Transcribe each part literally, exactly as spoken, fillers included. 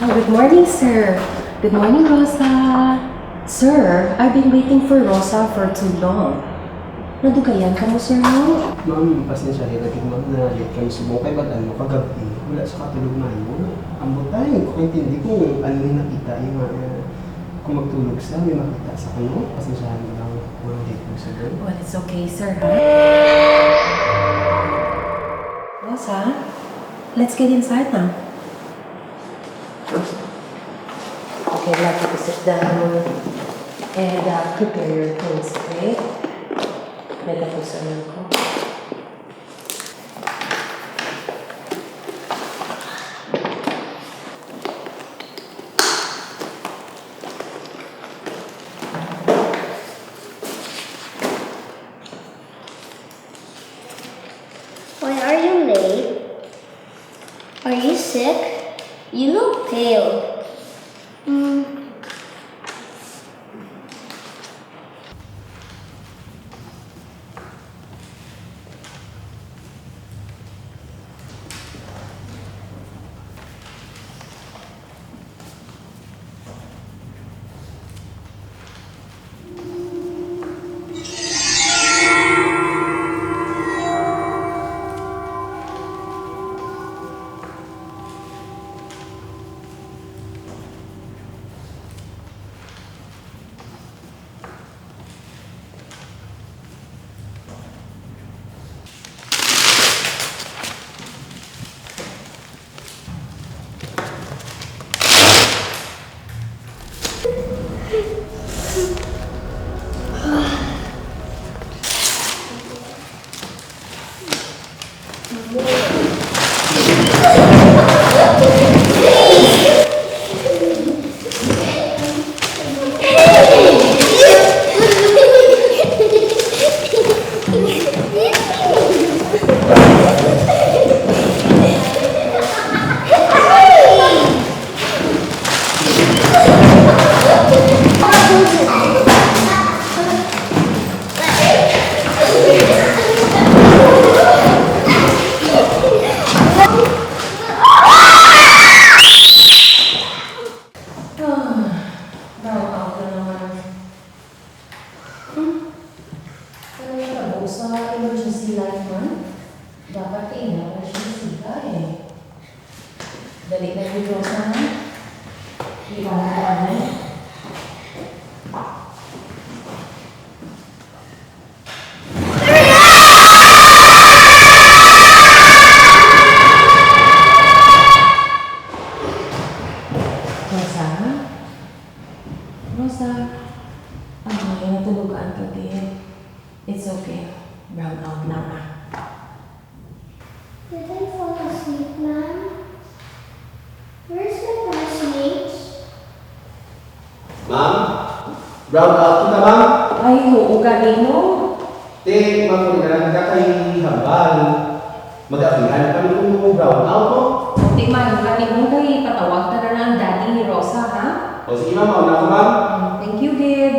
Good morning, sir. Good morning, Rosa. Sir, I've been waiting for Rosa for too long. Nadugayan ka mo, sir, no? Ma'am, pasensya kayo lagi, ma'am, na late kami subong. Kay bad-an mo, kagabi, wala siya katulog maayo. Ambot ay, ko kaintindi kung ano ni nakita yung, ah, kung magtulog siya, may makita sa kanya. Pasensyahan mo lang, mga late mo subong. Well, it's okay, sir, ha? Rosa, let's get inside now. Okay, I'd like you to sit down and, uh, prepare your things, okay? May tapusan lang ko. Why are you late? Are you sick? You look pale. Mm. Ah, brown out na naman. Hmm? Ano yung tabo sa emergency light man? Dapat kaila ko siya sa siga eh. Dali na yung Rosa, ha? Iwan ko ano. Rosa? Rosa? Ay, natulugan ka, dear. It's okay. Brown out lang, ah. Did I fall asleep, ma'am? Where's my classmates? Ma'am? Brown out kita, ma'am. Ay, oo, gani, no? Te, makulinan ka kay hambal. Mag-abrihan ka kung brown out mo. Te, man, gani, no, kay patawag ta na lang ang daddy ni Rosa, ha? O, sige, ma'am. Mauna ako, ma'am. Mm, thank you, Gid.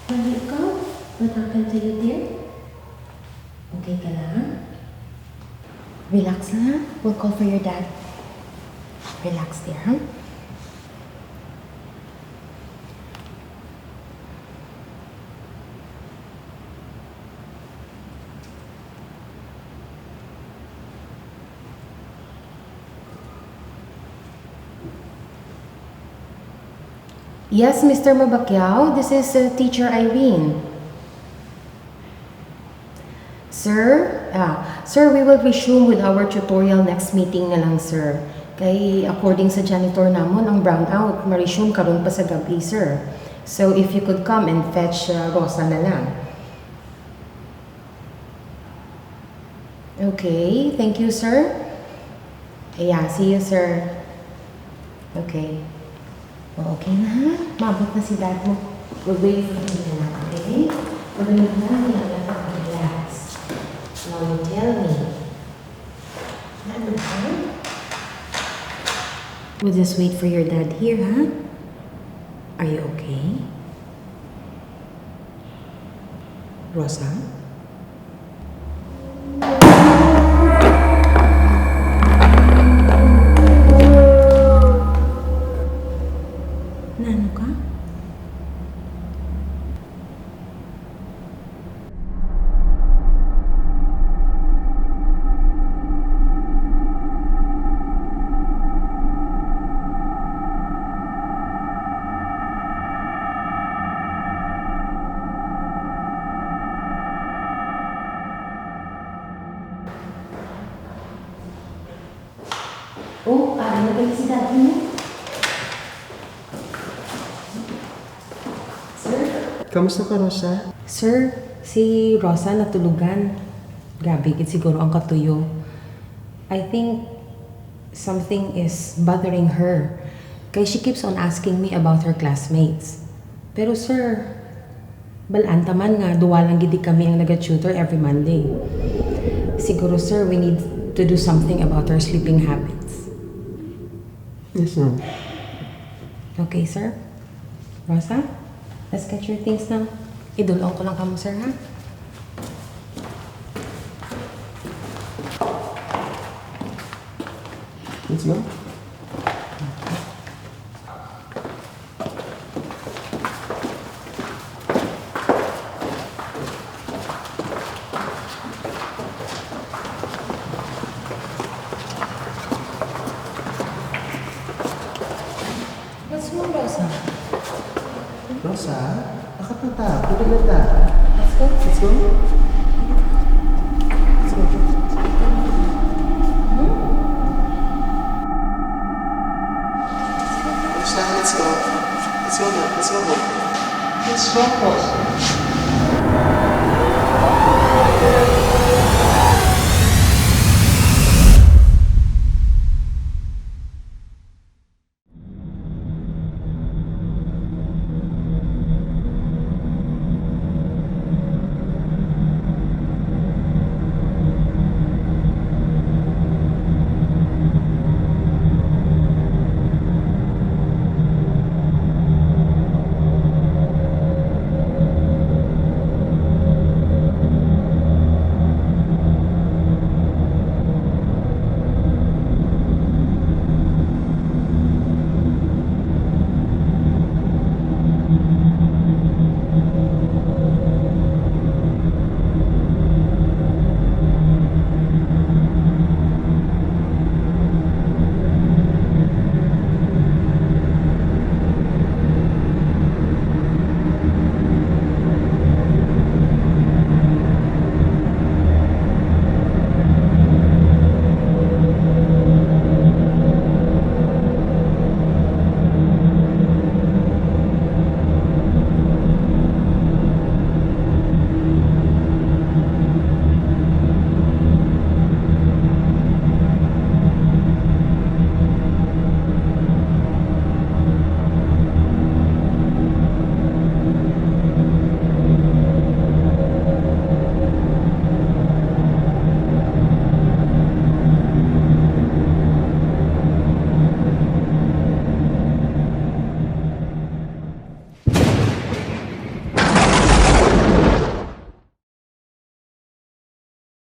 Ano ikaw? What happened to you, dear? Okay ka lang? Relax na. We'll call for your dad. Relax, dear, ha? Yes, Mister Mabacquiao, this is, uh, Teacher Irene. Sir, ah, sir, we will resume with our tutorial next meeting na lang, sir. Kay according sa janitor namon, ang brownout ma-resume karon pa sa gab-i, sir. So if you could come and fetch, uh, Rosa na lang. Okay, thank you, sir. Yeah, see you, sir. Okay. O, okay na, ha? Maabot na si dad mo. We'll wait for him na lang, okay? Pag nagdami ang relax. Now you tell me. Ano ba? We'll just wait for your dad here, ha? Are you okay? Rosa? Nano ka? Oh, ari na kayo si daddy mo. Sir? Kamusta ka, Rosa? Sir, si Rosa natulugan. Grabe gid siguro ang katuyo. I think something is bothering her. Kay she keeps on asking me about her classmates. Pero sir, bal-an ta man nga duwa lang gid kami ang naga-tutor every Monday. Siguro sir, we need to do something about her sleeping habits. Yes, ma'am. Okay, sir. Rosa, let's get your things now. Idulong ko lang kamo, sir, ha? Let's go. What's wrong, Rosa? Rosa, bakit na ta? Pwede na ta. Let's go. Let's go. Let's go. Rosa, let's go. Let's go na. Let's go. Let's go, Rosa.